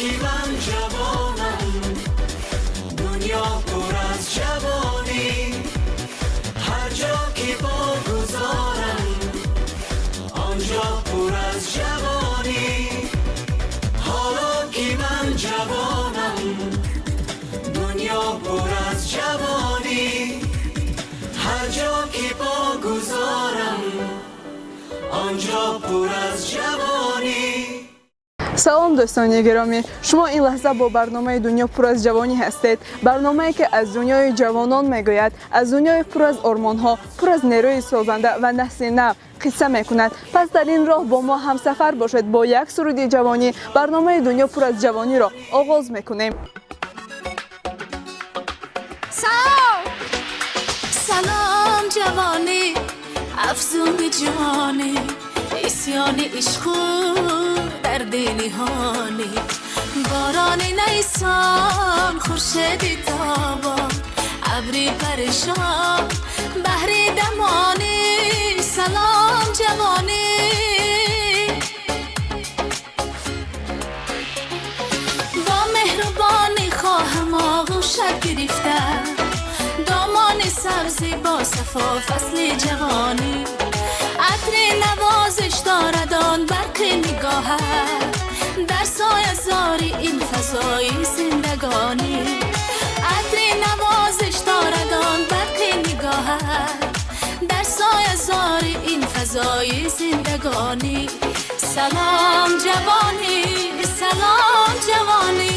ки ман ҷавонам, дунё пур аз ҷавонӣ. Ҳар ҷо ки по гузорам, он ҷо пур аз ҷавонӣ. Ҳоло ки ман ҷавонам, дунё пур аз ҷавонӣ. Ҳар ҷо ки по гузорам, он ҷо пур аз ҷавонӣ. Салом, дӯстони гиромӣ! Шумо ин лаҳза бо барномаи «Дунё пур аз ҷавонӣ» ҳастед, барномае ки аз дунёи ҷавонон мегӯяд, аз дунёи пур аз ормонҳо, пур аз нерӯи созанда ва насли нав қисса мекунад. Пас дар ин роҳ бо мо ҳамсафар бошед. Бо як суруди ҷавонӣ барномаи «Дунё пур аз ҷавониро» оғоз мекунем. Салом, салом, ҷавонӣ, афзуни ҷонӣ, исёни ишқу дарди ниҳонӣ, борони нисон, хуршеди тобон, абри парешон, баҳри дамонӣ. Салом, ҷавонӣ. Бо меҳрубонӣ хоҳам оғӯшат гирифта, домони сабзи бо сафо, фасли ҷавонӣ. Атри навозиш дорад он барқи нигоҳат дар соязори ин фазои зиндагонӣ. Атри навозиш дорад он барқи нигоҳат дар соязори ин фазои зиндагонӣ. Салом, ҷавонӣ, салом, ҷавонӣ.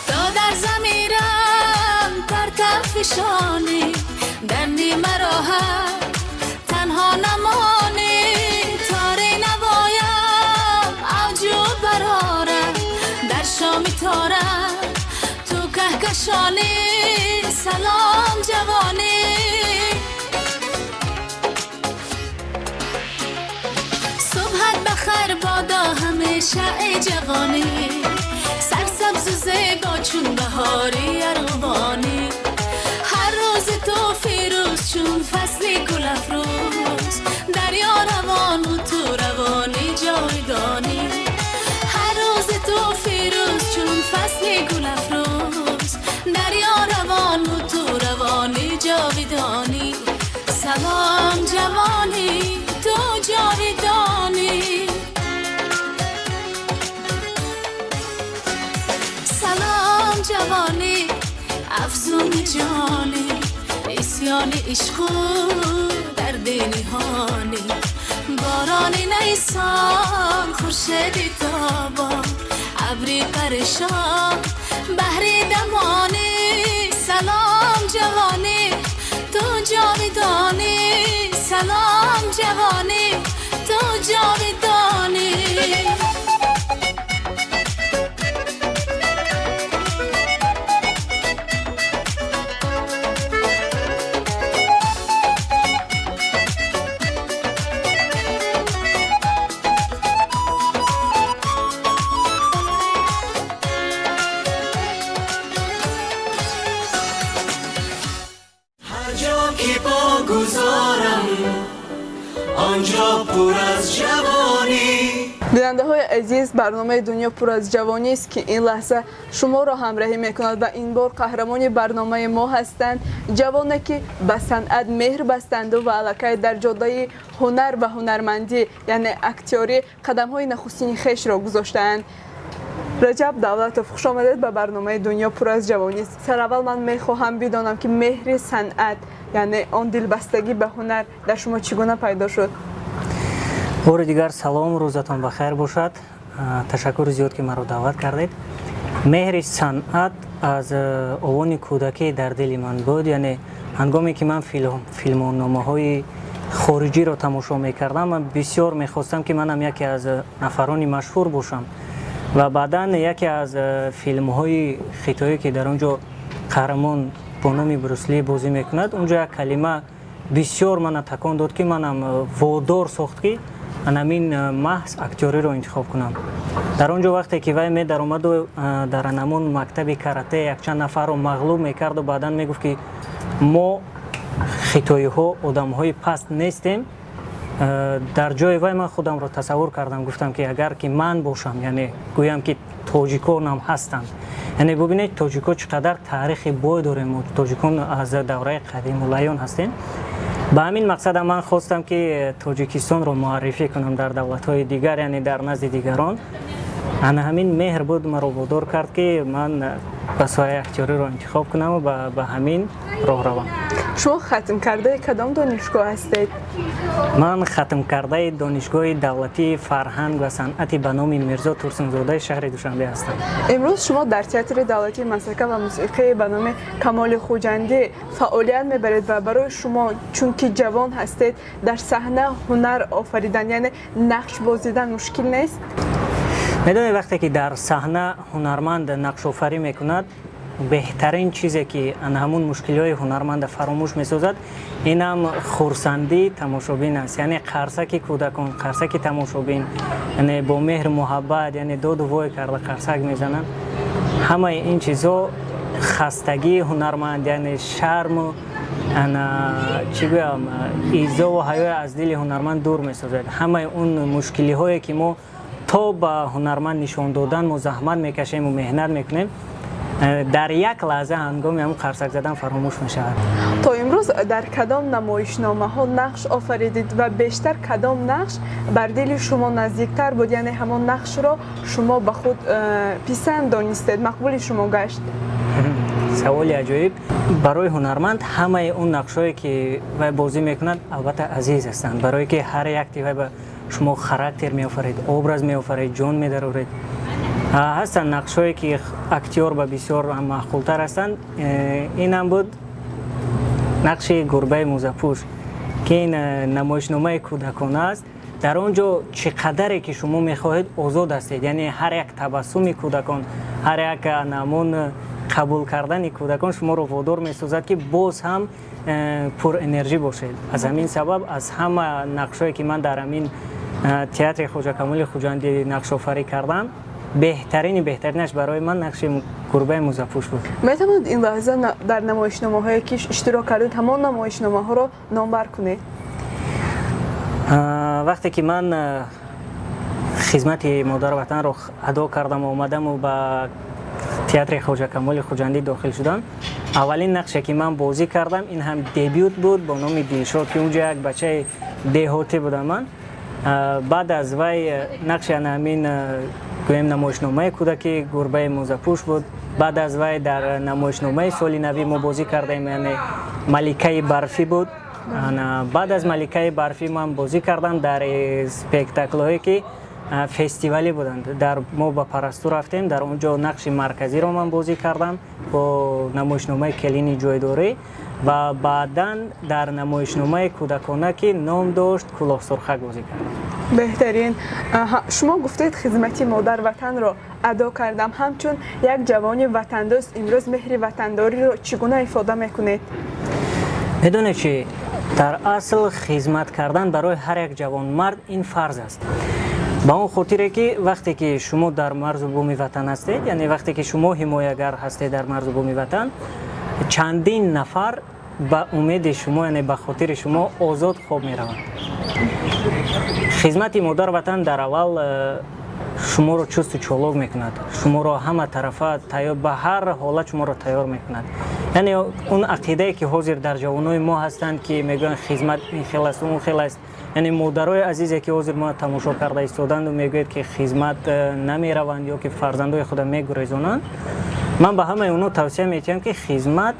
То дар замирам партав фишонӣ, дар нима роҳат танҳо намонӣ. Тори навоям авҷу барорам, дар шоми торам ту каҳкашонӣ. Салом, ҷавонӣ. Субҳат бахайр бодо ҳамеша, эй ҷавонӣ, сарсабзу зебо чун баҳори арғувонӣ. Ҳар рӯзи ту фирӯз чун фасли гулафрӯз, дарё равону ту равони ҷовидонӣ. Ҳар рӯзи ту фирӯз чун фасли гулафрӯз, дарё равону ту равони ҷовидонӣ. Салом, ҷавонӣ, ту ҷовидонӣ. Салом, ҷавонӣ, афзуни ҷонӣ, исёни ишқу дарди ниҳонӣ, борони нисон, хуршеди тобон, абри парешон, баҳри дамонӣ. Салом, ҷавонӣ, ту ҷовидонӣ. Салом, ҷавонӣ, ту ҷовидонӣ. Ҳар ҷо ки по гузорам, он ҷо пур аз ҷавонӣ. Бинандаҳои азиз, барномаи «Дунё пур аз ҷавонист», ки ин лаҳза шуморо ҳамроҳӣ мекунад ва ин бор қаҳрамони барномаи мо ҳастанд ҷавоне, ки ба санъат меҳр бастанду ва аллакай дар ҷодаи ҳунар ва ҳунармандӣ, яъне актёрӣ, қадамҳои нахустини хешро гузоштаанд. Раҷаб Давлатов, хуш омадед ба барномаи «Дунё пур аз ҷавонист». Сараввал ман мехоҳам бидонам, ки меҳри санъат, яъне он дилбастагӣ ба ҳунар дар шумо чӣ гуна пайдо шуд? Бори дигар салом, рӯзатон ба хайр бошад. Ташаккури зиёд, ки маро даъват кардед. Меҳри санъат аз овони кӯдакӣ дар дили ман буд, яъне ҳангоме ки ман филмномаҳои хориҷиро тамошо мекардам, ман бисёр мехостам, ки манам яке аз нафарони машҳур бошам. Ва баъдан яке аз филмҳои хитоӣ, ки дар он ҷо қаҳрамон Бо номи Брюс Ли бозӣ мекунад. Унҷо як калима бисёр мана такон дод, ки манам водор сохт, ки анамин маҳз актёриро интихоб кунам. Дар он ҷо, вақте ки вай медаромаду дар анамон мактаби карате якчанд нафарро мағлуб мекарду баъдан мегуфт, ки мо хитоиҳо одамҳои паст нестем, дар ҷои вай ман худамро тасаввур кардам. Гуфтам, ки агар ки ман бошам, яъне гӯям, ки тоҷиконам ҳастанд. Яъне бубинед, тоҷико чӣ қадар таърихи бой дорем, мо тоҷикон аз давраи қадимулайён ҳастем. Ба ҳамин мақсадам ман хостам, ки Тоҷикистонро муаррифӣ кунам дар давлатҳои дигар, яъне дар назди дигарон. Ана ҳамин меҳр буд, маро водор кард, ки ман ба соҳаи актёриро интихоб кунаму ба ҳамин роҳ равам. Шумо хатмкардаи кадом донишгоҳ ҳастед? Ман хатмкардаи Донишгоҳи давлатии фарҳанг ва санъати ба номи Мирзо Турсунзодаи шаҳри Душанбе ҳастам. Имрӯз шумо дар Театри давлатии мазҳака ва мусиқӣ ба номи Камоли Хуҷандӣ фаъолият мебаред ва барои шумо, чунки ҷавон ҳастед, дар саҳна ҳунар офаридан, яъне нақш бозидан мушкил нест? Медонед, вақте ки дар саҳна ҳунарманд нақшофарӣ мекунад, беҳтарин чизе, ки ана ҳамун мушкилиҳои ҳунарманда фаромӯш месозад, инам хурсандии тамошобин аст. Яъне қарсаки кӯдакон, қарсаки тамошобин, яъне бо меҳру муҳаббат, яъне доду вой карда қарсак мезананд. Ҳамаи ин чизҳо хастагии ҳунарманд, яъне шарму ана чӣ гӯям, изову ҳаёя аз дили ҳунарманд дур месозад. Ҳамаи он мушкилиҳое, ки мо то ба ҳунарманд нишон додан мо заҳмат мекашему меҳнат мекунем, дар як лаҳза ҳангоми ҳамун қарсак задан фаромӯш мешавад. То имрӯз дар кадом намоишномаҳо нақш офаридед ва бештар кадом нақш бар дили шумо наздиктар буд, яъне ҳамон нақшро шумо ба худ писанд донистед, мақбули шумо гашт? Саволи аҷоиб. Барои ҳунарманд ҳамаи он нақшҳое, ки вай бозӣ мекунад, албатта, азиз ҳастанд, барое ки ҳар якти вай ба шумо характер меофаред, образ меофаред, ҷон медароред. Ҳастанд нақшҳое, ки актёр ба бисёр маъқултар ҳастанд. Инам буд нақши гурбаи мӯзапӯш, ки ин намоишномаи кӯдакона аст. Дар он ҷо чӣ қадаре ки шумо мехоҳед, озод ҳастед. Яъне ҳар як табассуми кӯдакон, ҳар як намун қабул кардани кӯдакон шуморо водор месозад, ки боз ҳам пурэнержӣ бошед. Аз ҳамин сабаб аз ҳама нақшҳое, ки ман дар ҳамин театри Хоҷа Камоли Хуҷандӣ нақшофарӣ кардам, беҳтарини беҳтаринаш барои ман нақши гурбаи мӯзапӯш буд. Метавонед ин лаҳза дар намоишномаҳое, ки иштирок кардед, ҳамон намоишномаҳоро номбар кунед? Вақте ки ман хизмати модару ватанро адо кардам, омадаму ба театри Хоҷа Камоли Хуҷандӣ дохил шудам, аввалин нақше, ки ман бозӣ кардам, ин ҳам дебют буд, бо номи Дилшод, ки унҷо як бачаи деҳотӣ будам ман. Баъд аз вай нақши ана ҳамин, гӯем, намоишномаи кӯдаки гурбаи мӯзапӯш буд. Баъд аз вай дар намоишномаи соли навӣ мо бозӣ кардем, яъне Маликаи барфӣ буд. Баъд аз Маликаи барфӣ ман бозӣ кардам дар спектаклҳое, ки фестивалӣ буданд. Дар мо ба Парасту рафтем, дар он ҷо нақши марказиро ман бозӣ кардам бо намоишномаи Келини ҷойдорӣ ва баъдан дар намоишномаи кӯдакона, ки ном дошт Кӯлоҳсурхак, бозӣ кардам. Беҳтарин. Шумо гуфтед, хизмати модар ватанро адо кардам. Ҳамчун як ҷавони ватандӯст, имрӯз меҳри ватандориро чӣ гуна ифода мекунед? Медонед чи, дар асл хизмат кардан барои ҳар як ҷавонмард ин фарз аст, ба он хотире ки вақте ки шумо дар марзу буми ватан ҳастед, яъне вақте ки шумо ҳимоягар ҳастед дар марзу буми ватан, чандин нафар ба умеди шумо, яъне ба хотири шумо озод хоб мераванд. Хизмати модар ватан дар аввал шуморо чусту чолок мекунад, шуморо ҳама тарафа тайёр, ба ҳар ҳолат шуморо тайёр мекунад. Яъне он ақидае, ки ҳозир дар ҷавонои мо ҳастанд, ки мегӯянд, хизмат ин хел аст, он хел аст, яъне модарои азизе, ки ҳозир мо тамошо карда истоданду мегӯяд, ки хизмат намераванд ё ки фарзандои худа мегурезонанд, ман ба ҳамаи онҳо тавсия метиҳам, ки хизмат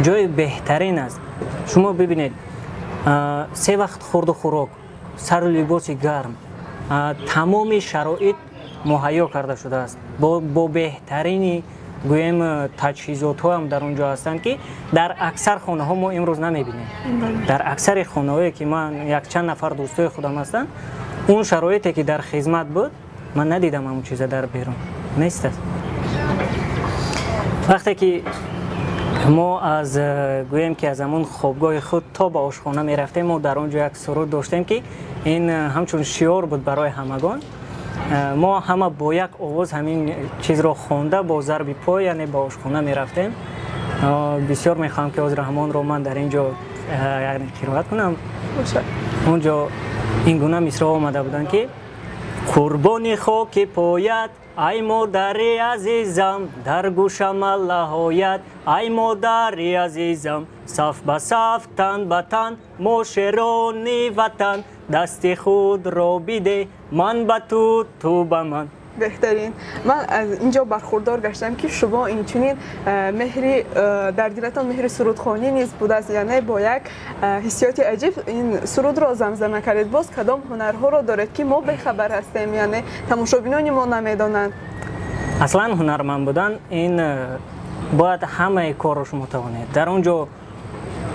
ҷои беҳтарин аст. Шумо бибинед, се вақт хурду хӯрок, сару либоси гарм, тамоми шароит муҳайё карда шудааст, бо беҳтарини, гӯем, таҷҳизотҳоам дар он ҷо ҳастанд, ки дар аксар хонаҳо мо имрӯз намебинем. Дар аксари хонаҳое, ки ман якчанд нафар дӯстои худам ҳастанд, он шароите, ки дар хизмат буд, ман надидам ҳамон чиза дар берун нест аст. Вақте ки Мо аз гӯем ки аз ҳамун хобгоҳи худ то ба ошхона мерафтем, мо дар он ҷо як суруд доштем, ки ин ҳамчун шиор буд барои ҳамагон. Мо ҳама бо як овоз ҳамин чизро хонда, бо зарби пой, яъне ба ошхона мерафтем. Бисёр мехоҳам, ки ҳозир ҳамонро ман дар ин ҷо қироат кунам. Он ҷо ин гуна мисраъ омада буданд, ки: «Қурбони хоки поят, ай модари азизам, дар гӯшам аллаҳоят, ай модари азизам, саф ба саф, тан ба тан, мо шерони ватан, дасти худро биде, ман ба ту, ту ба ман». Беҳтарин! Ман аз инҷо бархурдор гаштам, ки шумо инчунин меҳри дар дилатон меҳри сурудхонӣ низ будааст, яъне бо як ҳиссиёти аҷиб ин сурудро замзама кардед. Боз кадом ҳунарҳоро доред, ки мо бехабар ҳастем, яъне тамошобинони мо намедонанд? Аслан ҳунарманд будан ин бояд ҳамаи корро шумо тавонед. Дар он ҷо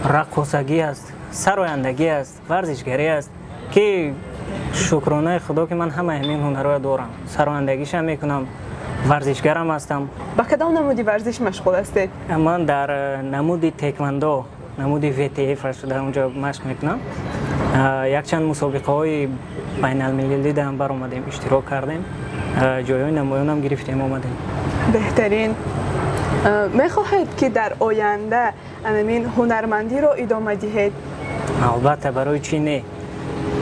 раққосагӣ аст, сарояндагӣ аст, варзишгарӣ аст, ки шукронаи Худо, ки ман ҳамаи ҳамин ҳунарҳоро дорам. Сарояндагишам мекунам, варзишгарам ҳастам. Ба кадом намуди варзиш машғул ҳастед? Ман дар намуди теквандо, намуди ВТФ дар он ҷо машқ мекунам. Якчанд мусобиқаҳои байналмилалӣ даам баромадем, иштирок кардем, ҷойҳои намоёнам гирифтем, омадем. Беҳтарин! Мехоҳед, ки дар оянда анамин ҳунармандиро идома диҳед? Албатта, барои чӣ не?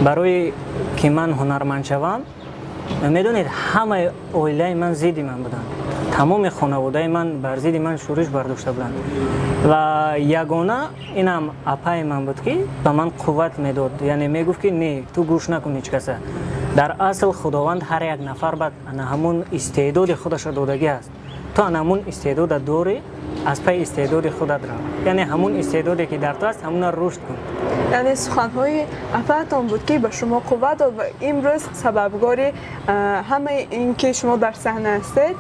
Барои ки ман ҳунарманд шавам, медонед, ҳамаи оилаи ман зидди ман буданд, тамоми хонаводаи ман бар зидди ман шӯриш бардошта буданд ва ягона инам апаи ман буд, ки ба ман қувват медод, яъне мегуфт, ки не, ту гӯш накун ҳеҷ каса. Дар асл Худованд ҳар як нафар ба ана ҳамун истеъдоди худашро додагӣ аст. Ту ана ҳамун истеъдода дорӣ, аз пайи истеъдоди худат рав, яъне ҳамун истеъдоде, ки дар ту аст, ҳамуна рушд кун. Яъне суханҳои апаатон буд, ки ба шумо қувват дод ва имрӯз сабабгори ҳамаи ин ки шумо дар саҳна ҳастед,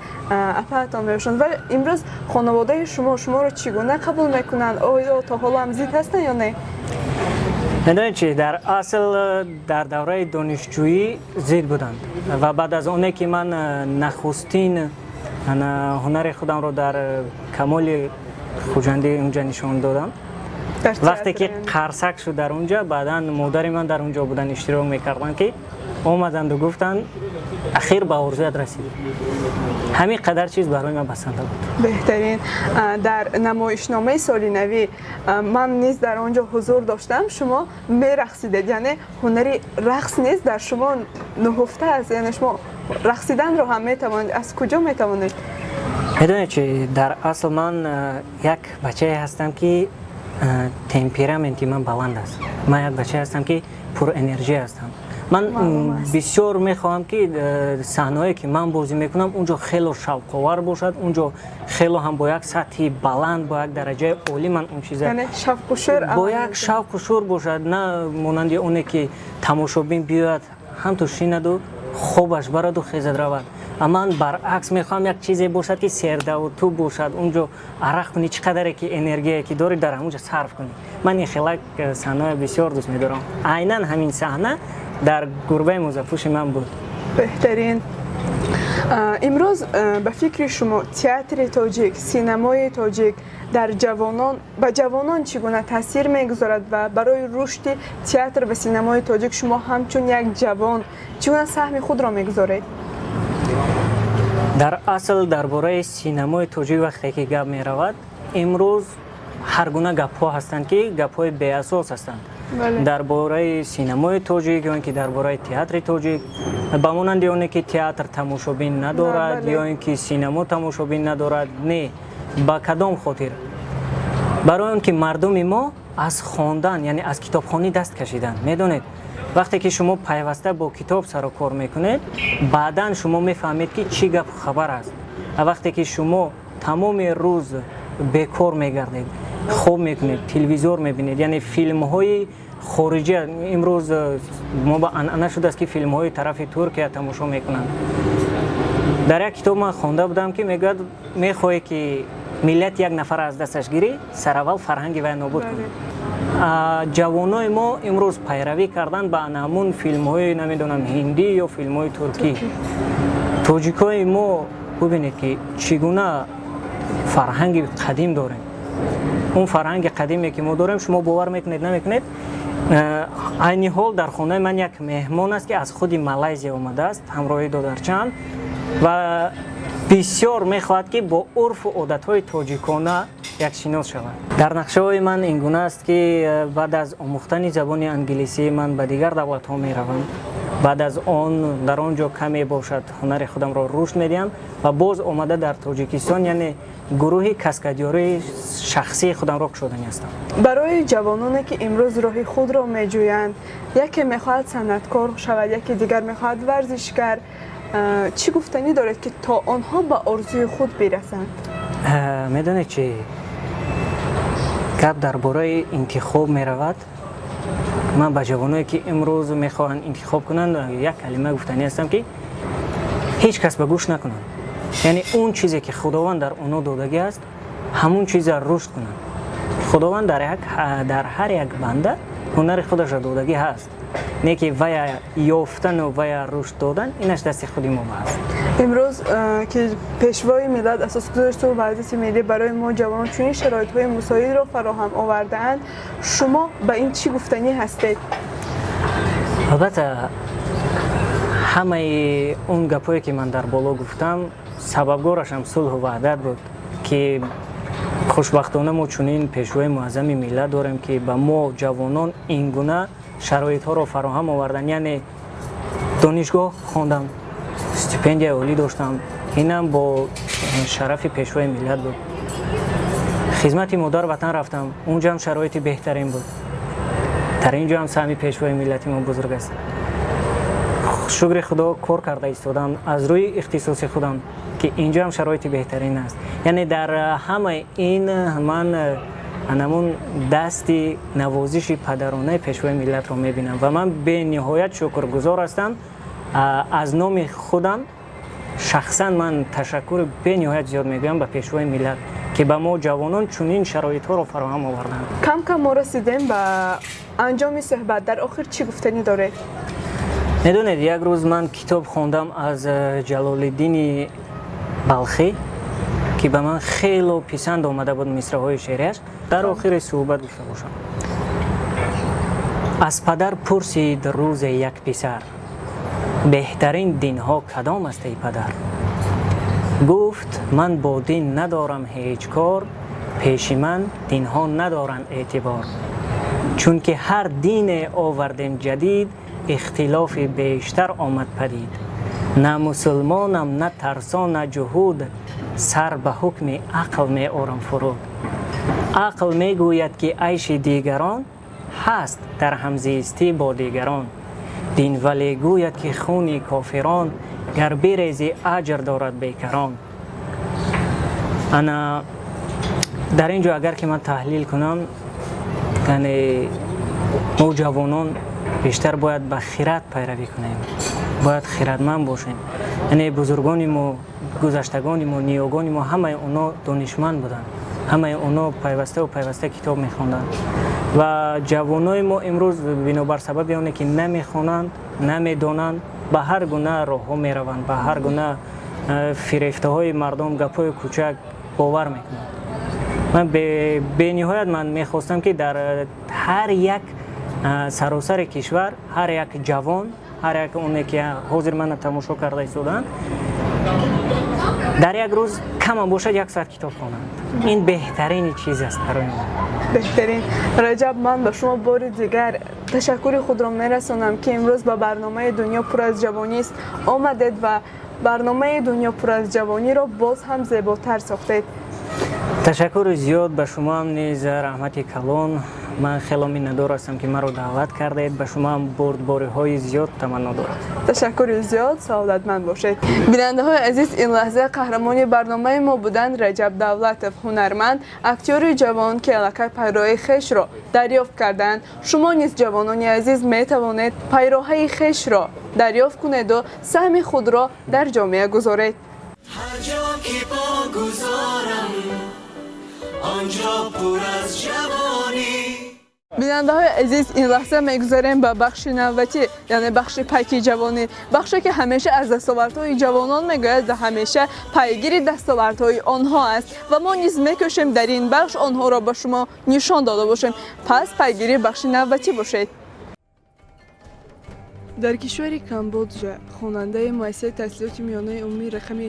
апаатон мебошанд. Ва имрӯз хонаводаи шумо шуморо чӣ гуна қабул мекунанд? Оё то ҳоло ҳам зид ҳастанд ё не? Медонед чи, дар асл дар давраи донишҷӯӣ зид буданд ва баъд аз оне ки ман нахустин ҳунари худамро дар Камоли Хуҷандӣ унҷа нишон додам, вақте ки қарсак шуд дар унҷа, баъдан модари ман дар унҷо буданд, иштирок мекарданд, ки омаданду гуфтанд: «Ахир ба орзуят расидӣ». Ҳамин қадар чиз барои ман басанда буд. Беҳтарин! Дар намоишномаи соли навӣ ман низ дар он ҷо ҳузур доштам, шумо мерақсидед, яъне ҳунари рақс низ дар шумо нуҳуфта аст, яъне шумо рақсиданро ҳам метавонед. Аз куҷо метавонед? Медонед чи, дар асл ман як бачае ҳастам, ки темпераменти ман баланд аст. Ман як бачае ҳастам, ки пурэнергия ҳастам. Ман бисёр мехоҳам, ки саҳнаҳое, ки ман бозӣ мекунам, унҷо хело шавқовар бошад, унҷо хело ҳам бо як сатҳи баланд, бо як дараҷаи олӣ ман он чиза бо як шавқу шӯр бошад, на монанди оне ки тамошобин биёяд, ҳамту шинаду хобаш бараду хезад равад. А ман баръакс мехоҳам як чизе бошад, ки сердаву ту бошад, унҷо арақ кунӣ, чӣ қадаре ки энергия ки дорӣ, дар ҳамунҷо сарф кунӣ. Ман ин хелак саҳнаро бисёр дӯст медорам. Айнан ҳамин саҳна дар «Гурбаи мӯзапӯши» ман буд. Беҳтарин! Имрӯз ба фикри шумо, театри тоҷик, синамои тоҷик дар ҷавонон, ба ҷавонон чӣ гуна таъсир мегузорад ва барои рушди театр ва синамои тоҷик шумо ҳамчун як ҷавон чӣ гуна саҳми худро мегузоред? Дар асл дар бораи синамои тоҷик вақте ки гап меравад, имрӯз ҳар гуна гапҳо ҳастанд, ки гапҳои беасос ҳастанд дар бораи синамои тоҷик ё ин ки дар бораи театри тоҷик, ба монанди оне ки театр тамошобин надорад ё ин ки синамо тамошобин надорад. Не, ба кадом хотир? Барои он ки мардуми мо аз хондан, яъне аз китобхонӣ даст кашиданд. Медонед, вақте ки шумо пайваста бо китоб сару кор мекунед, баъдан шумо мефаҳмед, ки чӣ гапу хабар аст. А вақте ки шумо тамоми рӯз бекор мегардед, хоб мекунед, телевизор мебинед, яъне филмҳои хориҷия, имрӯз мо ба анъана шудааст, ки филмҳои тарафи Туркия тамошо мекунанд. Дар як китоб ман хонда будам, ки мегӯяд: мехоҳе, ки миллати як нафар аз дасташ гирӣ, сараввал фарҳанги вай нобуд кунӣ. Ҷавонои мо имрӯз пайравӣ кардан ба ҳамун филмҳои, намедонам, ҳиндӣ ё филмҳои туркӣ. Тоҷикои мо, бубинед, ки чӣ гуна фарҳанги қадим дорем. Он фарҳанги қадиме ки мо дорем, шумо бовар мекунед, намекунед, айни ҳол дар хонаи ман як меҳмон аст, ки аз худи Малайзия омадааст ҳамроҳи додарчаам ва бисёр мехоҳад, ки бо урфу одатҳои тоҷикона якшинос шавад. Дар нақшаҳои ман ин гуна аст, ки баъд аз омӯхтани забони англисӣ ман ба дигар давлатҳо меравам. Баъд аз он дар он ҷо каме бошад ҳунари худамро рушд медиҳам ва боз омада дар Тоҷикистон, яъне гурӯҳи каскадёрии шахсии худамро кушодани ҳастам. Барои ҷавононе, ки имрӯз роҳи худро меҷӯянд, яке мехоҳад санъаткор шавад, яке дигар мехоҳад варзишгар, чӣ гуфтанӣ доред, ки то онҳо ба орзуи худ бирасанд? Медонед чи, гап дар бораи интихоб меравад. Ман ба ҷавоное, ки имрӯз мехоҳанд интихоб кунанд, як калима гуфтанӣ ҳастам, ки ҳеҷ кас ба гӯш накунанд, яъне он чизе, ки Худованд дар онҳо додагӣ аст, ҳамун чиза рушд кунанд. Худованд дар ҳар як банда ҳунари худашро додагӣ ҳаст, не ки вая ёфтану вая рушд додан инаш дасти худи мо ҳаст. Имрӯз, ки Пешвои миллат, Асосгузори сулҳу ваҳдати миллӣ, барои мо ҷавонон чунин шароитҳои мусоидро фароҳам овардаанд, шумо ба ин чӣ гуфтанӣ ҳастед? Албатта, ҳамаи он гапҳое, ки ман дар боло гуфтам, сабабгорашам сулҳу ваҳдат буд, ки хушбахтона мо чунин Пешвои муаззами миллат дорем, ки ба мо ҷавонон ин гуна шароитҳоро фароҳам овардан. Яъне донишгоҳ хондам, стипендияи олӣ доштам, инам бо шарафи Пешвои миллат буд. Хизмати модар ватан рафтам, унҷоам шароити беҳтарин буд. Дар ин ҷо ҳам саҳми Пешвои миллати мо бузург аст. Шукри Худо, кор карда истодам аз рӯи ихтисоси худам, ки инҷо ҳам шароити беҳтарин аст. Яъне дар ҳамаи ин ман анамун дасти навозиши падаронаи Пешвои миллатро мебинам ва ман бениҳоят шукргузор ҳастам. Аз номи худам шахсан ман ташаккури бениҳоят зиёд мегӯям ба Пешвои миллат, ки ба мо ҷавонон чунин шароитҳоро фароҳам оварданд. Кам кам мо расидем ба анҷоми суҳбат. Дар охир чӣ гуфтанӣ доред? Медонед, як рӯз ман китоб хондам аз Ҷалолиддини Балхӣ, ки ба ман хело писанд омада буд мисраҳои шеърияш. Дар охири суҳбат гуфта бошам. Аз падар пурсид рӯзе як писар: «Беҳтарин динҳо кадом аст, эй падар?» Гуфт: «Ман бо дин надорам ҳеҷ кор, пеши ман динҳо надоранд эътибор. Чунки ҳар дине овардем ҷадид, ихтилофи бештар омад падид. На мусулмонам, на тарсо, на ҷуҳуд, сар ба ҳукми ақл меорам фуруд. Ақл мегӯяд, ки айши дигарон ҳаст дар ҳамзистӣ бо дигарон. Дин вале гӯяд, ки хуни кофирон гар бирезӣ, аҷр дорад бекарон». Ана дар ин ҷо агар ки ман таҳлил кунам, яъне мо ҷавонон бештар бояд ба хирад пайравӣ кунем, бояд хирадманд бошем. Яъне бузургони мо, гузаштагони мо, ниёгони мо, ҳамаи онҳо донишманд буданд, ҳамаи онҳо пайваставу пайваста китоб мехонданд. Ва ҷавонои мо имрӯз бинобар сабаби оне ки намехонанд, намедонанд, ба ҳар гуна роҳҳо мераванд, ба ҳар гуна фирефтаҳои мардум, гапҳои кӯчак бовар мекунанд. Ман бениҳоят ман мехостам, ки дар ҳар як саросари кишвар ҳар як ҷавон, ҳар як оне ки ҳозир мана тамошо карда истодаанд, дар як рӯз камам бошад як соат китоб хонанд. Ин беҳтарини чиз аст барои мо. Беҳтарин. Раҷаб, ман ба шумо бори дигар ташаккури худро мерасонам, ки имрӯз ба барномаи «Дунё пур аз ҷавонист» омадед ва барномаи «Дунё пур аз ҷавониро» боз ҳам зеботар сохтед. Ташаккури зиёд ба шумоам низ, раҳмати калон. Ман хело миннатдор ҳастам, ки маро даъват кардед. Ба шумоам бурдбориҳои зиёд таманно дорам. Ташаккури зиёд, саодатманд бошед. Бинандаҳои азиз, ин лаҳза қаҳрамони барномаи мо буданд Раҷаб Давлатов, ҳунарманд, актёри ҷавон, ки аллакай пайроҳаи хешро дарёфт кардаанд. Шумо низ, ҷавонони азиз, метавонед пайроҳаи хешро дарёфт кунеду саҳми худро дар ҷомеа гузоред. Ҳар ҷо ки по гузорам, он ҷо пур аз ҷавонӣ. Бинандаҳои азиз, ин лаҳза мегузарем ба бахши навбатӣ, яъне бахши Пайки ҷавонӣ, бахше ки ҳамеша аз дастовардҳои ҷавонон мегӯяд ва ҳамеша пайгири дастовардҳои онҳо аст ва мо низ мекӯшем дар ин бахш онҳоро ба шумо нишон дода бошем. Пас пайгири бахши навбатӣ бошед. Дар кишвари Камбоджа хонандаи муассисаи таҳсилоти миёнаи умумии рақами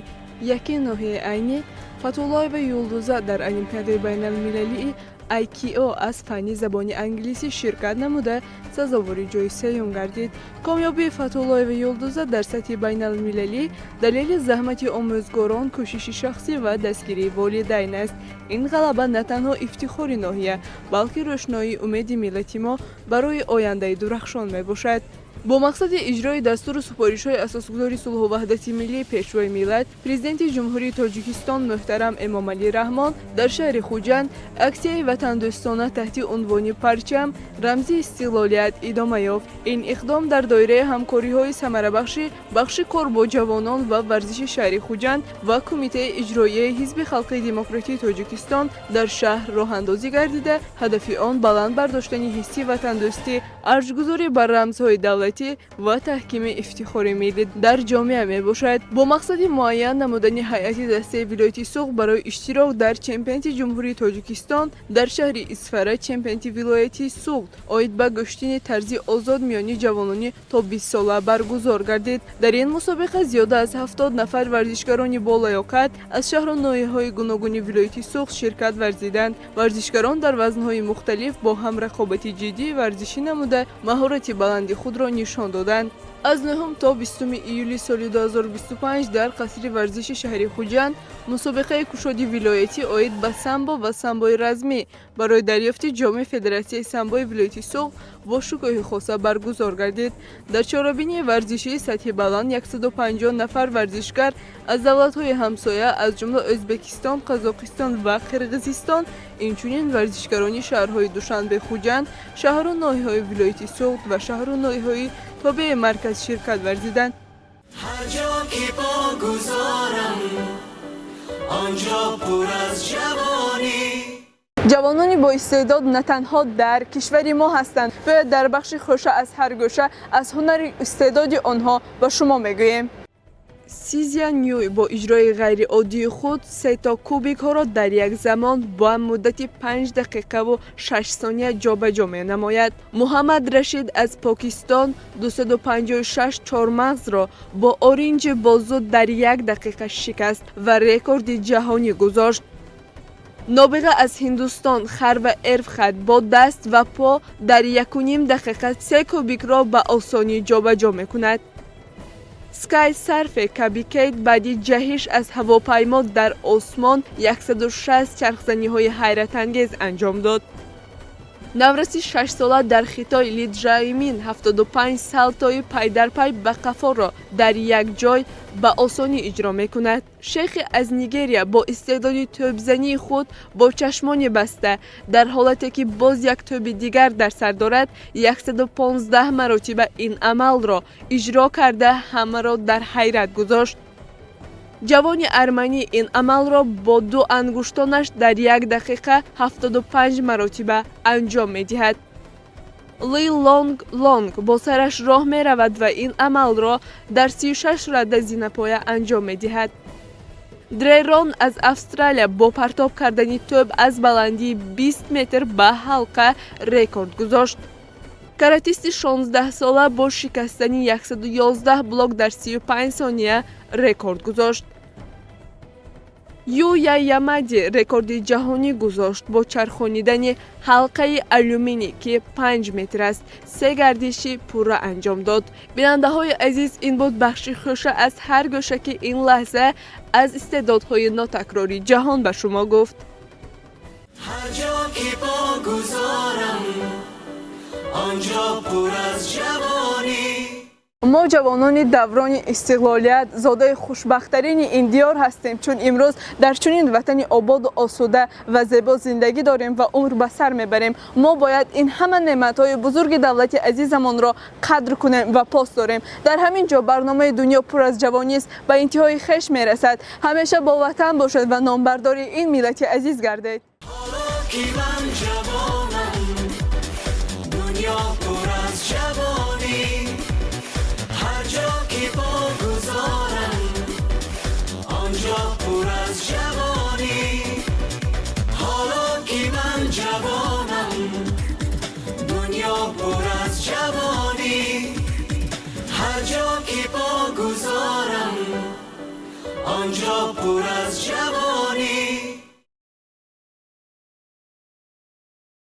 яки ноҳияи Айнӣ Фатуллоева Юлдуза дар Олимпиадаи байналмилалии IQO аз фанни забони англисӣ ширкат намуда, сазовори ҷои сеюм гардид. Комёбии Фатуллоева Юлдуза дар сатҳи байналмилалӣ далели заҳмати омӯзгорон, кӯшиши шахсӣ ва дастгирии волидайн аст. Ин ғалаба на танҳо ифтихори ноҳия, балки рӯшноии умеди миллати мо барои ояндаи дурахшон мебошад. Бо мақсади иҷрои дастуру супоришҳои Асосгузори сулҳу ваҳдати миллӣ, Пешвои миллат, Президенти Ҷумҳурии Тоҷикистон муҳтарам Эмомалӣ Раҳмон дар шаҳри Хуҷанд аксияи ватандӯстона таҳти унвони «Парчам — рамзи истиқлолият» идома ёфт. Ин иқдом дар доираи ҳамкориҳои самарабахши бахши кор бо ҷавонон ва варзиши шаҳри Хуҷанд ва Кумитаи иҷроияи Ҳизби халқии демократии Тоҷикистон дар шаҳр роҳандозӣ гардида, ҳадафи он баланд бардоштани ҳисси ватандӯстӣ, арҷгузорӣ бар рамзҳои давлатӣ ва таҳкими ифтихори миллӣ дар ҷомеа мебошад. Бо мақсади муайян намудани ҳайати дастаи вилояти Суғд барои иштирок дар чемпионати Ҷумҳурии Тоҷикистон дар шаҳри Исфара чемпионати вилояти Суғд оид ба гӯштини тарзи озод миёни ҷавонони то 20сола баргузор гардид. Дар ин мусобиқа зиёда аз 70 нафар варзишгарони болаёқат аз шаҳру ноҳияҳои гуногуни вилояти Суғд ширкат варзиданд. Варзишгарон дар вазнҳои мухталиф бо ҳам рақобати ҷиддии варзишӣ намуда, маҳорати баланди худро нишон доданд. Аз 9 то 20 июли соли 2025 дар қасри варзиши шаҳри Хуҷанд мусобиқаи кушоди вилоятӣ оид ба самбо ва самбои размӣ барои дарёфти ҷоми Федератсияи самбои вилояти Суғд бо шукӯҳи хоса баргузор гардид. Дар чорабинии варзишии сатҳи баланд 150 нафар варзишгар аз давлатҳои ҳамсоя, аз ҷумла Ӯзбекистон, Қазоқистон ва Қирғизистон, инчунин варзишгарони шаҳрҳои Душанбе, Хуҷанд, шаҳру ноҳияҳои вилояти Суғд ва шаҳру ноҳияҳои тобеи марказ ширкат варзиданд. Ҳар ҷо ки по гузорам, он ҷо пур аз ҷавонӣ. Ҷавонони боистеъдод на танҳо дар кишвари мо ҳастанд. Бояд дар бахши «Хӯша аз ҳар гӯша» аз ҳунари истеъдоди онҳо ба шумо мегӯем. Сизия Нюй бо иҷрои ғайриоддии худ сето кубикҳоро дар як замон ба муддати 5 дақиқаву 6 сония ҷобаҷо менамояд. Муҳаммад Рашид аз Покистон 256 чормағзро бо оринҷи бозу дар як дақиқа шикаст ва рекорди ҷаҳонӣ гузошт. Нобиға аз Ҳиндустон Харва Эрфхат бо даст ва по дар 1,5 дақиқа се кубикро ба осонӣ ҷобаҷо мекунад. Скай Сарфе Кабикейт баъди ҷаҳиш аз ҳавопаймо дар осмон 160 чархзаниҳои ҳайратангез анҷом дод. Навраси 6сола дар Хитой Лиджаймин 75 салтои пайдарпай ба қафоро дар як ҷой ба осонӣ иҷро мекунад. Шейхи аз Нигерия бо истеъдоди тӯбзании худ бо чашмони баста, дар ҳолате ки боз як тӯби дигар дар сар дорад, 115 маротиба ин амалро иҷро карда, ҳамаро дар ҳайрат гузошт. Ҷавони арманӣ ин амалро бо ду ангуштонаш дар як дақиқа 75 маротиба анҷом медиҳад. Ли Лонг Лонг бо сараш роҳ меравад ва ин амалро дар 36 рада зинапоя анҷом медиҳад. Дрерон аз Австралия бо партоб кардани тӯб аз баландии 20 метр ба ҳалқа рекорд гузошт. Каратисти 16сола бо шикастани 111 блок дар 35 сония рекорд гузошт. Юя Ямади рекорди ҷаҳонӣ гузошт, бо чархонидани ҳалқаи алюминӣ, ки 5 метр аст, се гардиши пурра анҷом дод. Бинандаҳои азиз, ин буд бахши «Хӯша аз ҳар гӯша», ки ин лаҳза аз истеъдодҳои нотакрори ҷаҳон ба шумо гуфт. Ҳар ҷо ки по гузорам, он ҷо пур аз ҷавонӣ. Мо, ҷавонони даврони истиқлолият, зодаи хушбахттарини ин диёр ҳастем, чун имрӯз дар чунин ватани ободу осуда ва зебо зиндагӣ дорем ва умр ба сар мебарем. Мо бояд ин ҳама неъматҳои бузурги давлати азизамонро қадр кунем ва пос дорем. Дар ҳамин ҷо барномаи «Дунё пур аз ҷавонист» ба интиҳои хеш мерасад. Ҳамеша бо ватан бошед ва номбардори ин миллати азиз гардед. Ҳоло ки ман ҷавонам. آنجا پر از جوانی.